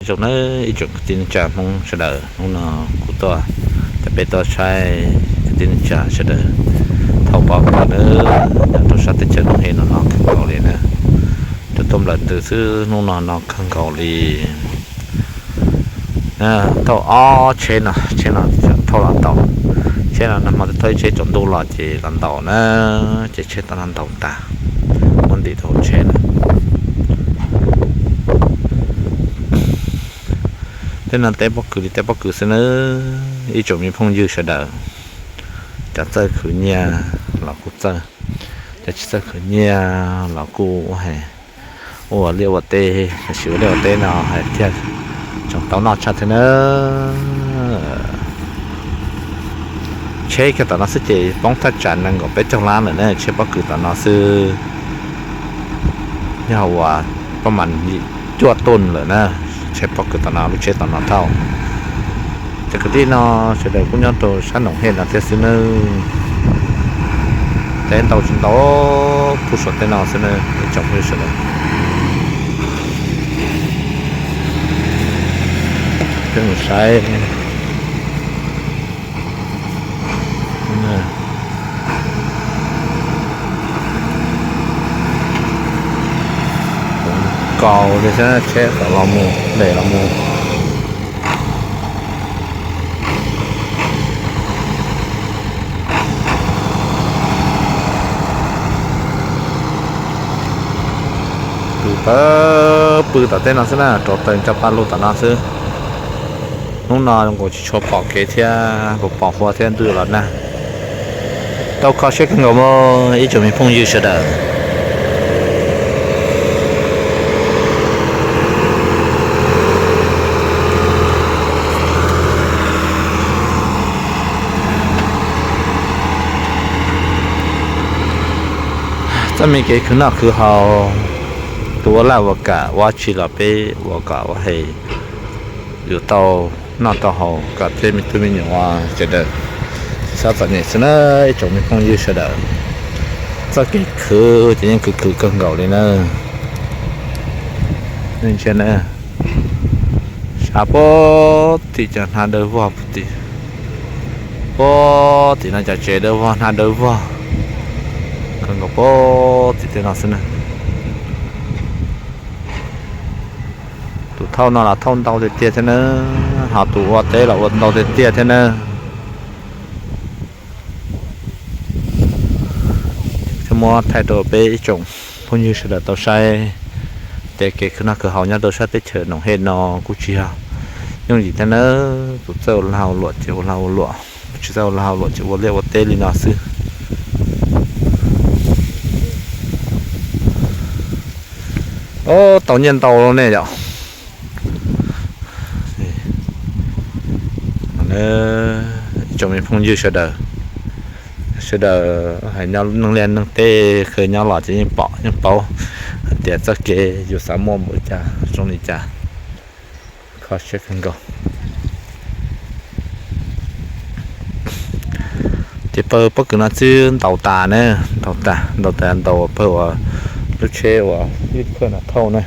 Zoo nawb ib tsoom kwv tij neej tsa Hmoob sawv daws, hnub no kuv tuaj coj peb tuaj saib kwv tij neej tsa sawv daws thauj pob kws nawb, nyob rau sab teb chaws Noom Hej no no kawg nkaus li na. Cua tuaj nplawm ntws xwb, hnub no no kawg nkaus li. Thauj ob tsheb no, tsheb no thauj los ntaus, tsheb no nag hmo twb thauj ib tsheb tsaus ntuj los ces los ntaus na, ces tsheb tom no ntaus tas, muab ntim rau hauv tsheb na. Tej no teb pob kws li teb pob kws xwb nawb ib tsoom me phooj ywg sawv daws. Cov txawj khwv nyiaj los kuj txawj, cov tsis txawj khwv nyiaj los kuj ua hais ua liaj ua teb, tab sis ua liaj ua teb no hais thiaj tseem tau noj tshaj thiab nawb. Tsheb kiag tom no xwb ces poob thaj tsam nees nkaum peb caug lab lawm na, tsheb pob kws tom no xwb. Yog uas pab mas cuaj tuj lawm na, tsheb pob kws tom no, lub tsheb tom no thauj. Cov kwv tij no sawv daws kuj nyob rau sab Noom Hej no thiab xwb nawb. Teb ntau tsis ntau, kuj suav tej no xwb nawb ib tsoom phooj ywg sawv daws. Peb mus saib. Kaus li xwb, tsheb tom los mus, lem los mus. Pw pawg pw tom tej no xwb na, rauv taws coj paj lug tom no xwb. Hnub no zoo nkaus tsis tshua pom kev thiab, pos pos huab thiab ntuj los nag. Tau kho siab kawg nkaus mas ib tsoom me phooj ywg sawv daws. Txoj me kev khwv noj khwv haus, tus ua laj ua kam ua tsi los peb ua kom ua hais yus tau noj tau haus kom thiaj me tub me nyuam sawv daws tsis txhob txom nyem xwb na ib tsoom me phooj ywg sawv daws. Txoj kev khwv ces yeej khwv khwv kawg nkaus li na. Nej ntsia na, sab puag tim cov hnab dawb vog puag tim, puag tim no cov tsev dawb vog hnab dawb vog kawg nkaus puag tim tej no xwb na. Tus thauj no los thauj ntau tiag tiag thiab na, ho tus ua teb los ua ntau tiag tiag thiab na. Thiab muab thaij rau peb ib tsoom phooj ywg sawv daws tau saib tias kev khwv noj khwv haus nyob rau sab teb chaws Noom Hej no kuj tsis yog yooj yim thiab nawb. Tus txawj ua lag ua luam ces ua lag ua luam, tus tsis txawj ua lag ua luam ces ua liaj ua teb li no xwb. Tau nyiaj ntau ne yom. Ib tsoom me phooj ywg sawv daws, sawv daws hais nyob neeg liaj neeg teb, kheev nyob los ces yeej pom yeej paub hais tias txoj kev yus xav muaj npaum cas zoo li cas, kho siab kawg nkaus. Ces pawg pob kws no twb ntaus tas na, ntaus tas ntaus tas ntaus pawg uas lub tsheb uas ib khawj no thauj na.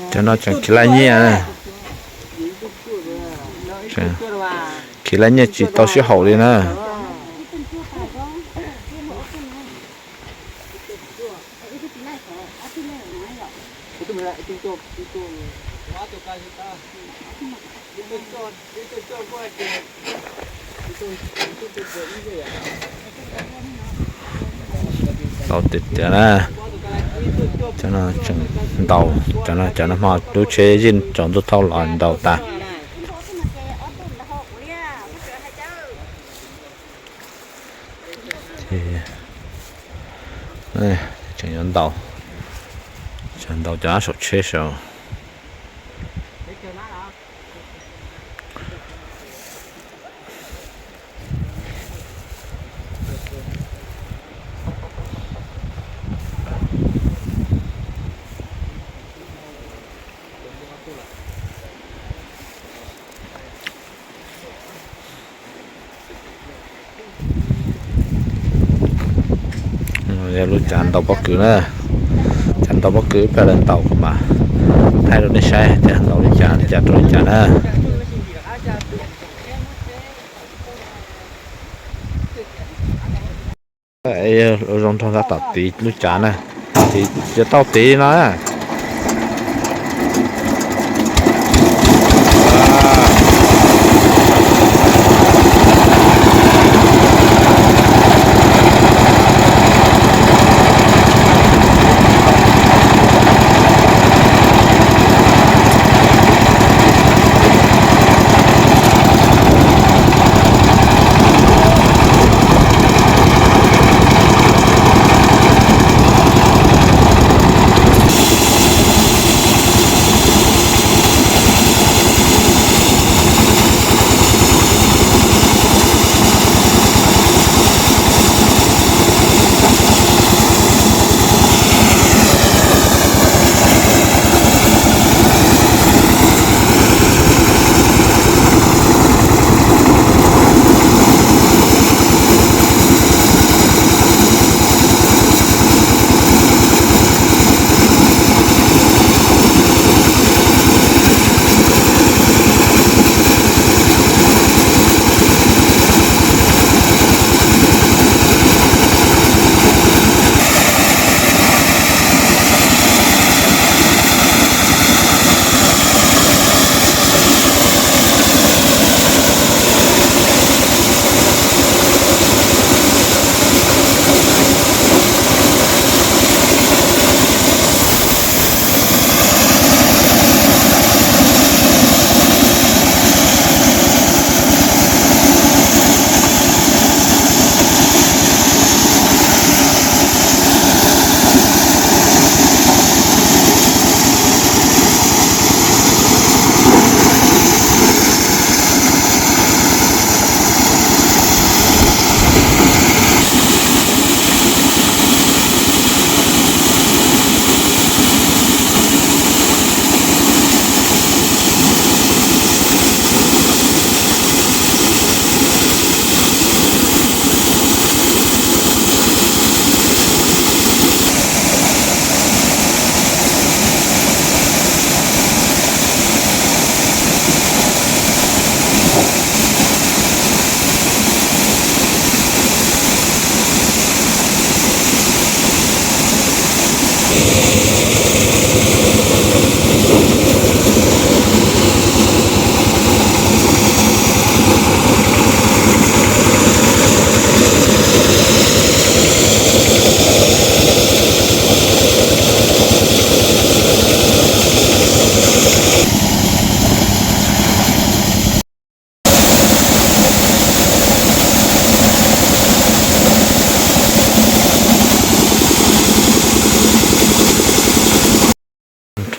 Cov no tseem khiav laij nyiaj, khiav laij nyiaj tsis tau sib haum li na. Tau tiag tiag na. Cov no tseem ntaus, cov no cov no hmo lub tsheb yeej tsaus ntuj thauj los ntaus tas. Tseem yuav ntaus, tseem ntaus cov saum tsheb saud. Yog lub cav ntaus pob kws na, cav ntaus pob kws peb lawv ntaus kuv mam thaij rau nej saib tias ntaus li cas li cas rau li cas na. Zoo nrog tab tom tiv lub cav na, tiv yuav tau tiv no na.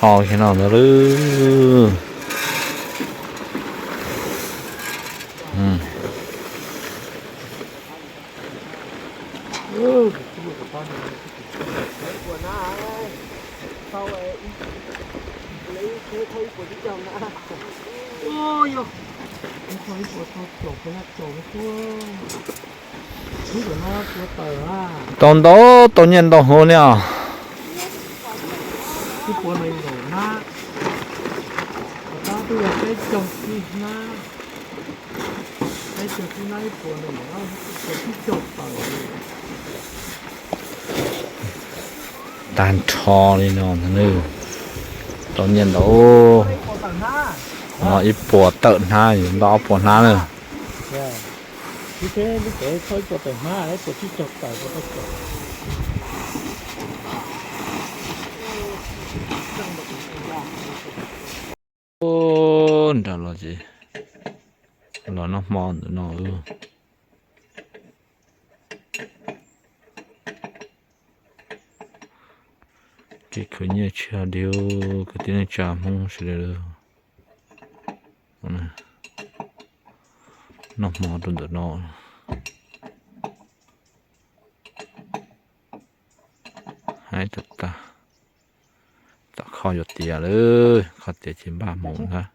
Nrho kiag no ntag lauj. Tau ntau, tau nyiaj ntau huv li os. Tag nrho li no ntag. Tau nyiaj ntau, ib puas tawm hnab, ntau ob puas hnab na. Nram los ces los noj hmo ntawm no. Kev khwv nyiaj tshiab dig, kwv tij neej tsa Hmoob sawv daws. Noj hmo rau ntawm no. Haib tag tag, tom Kho yuav tiav lawm, kho tiav ces npaj mus ntag.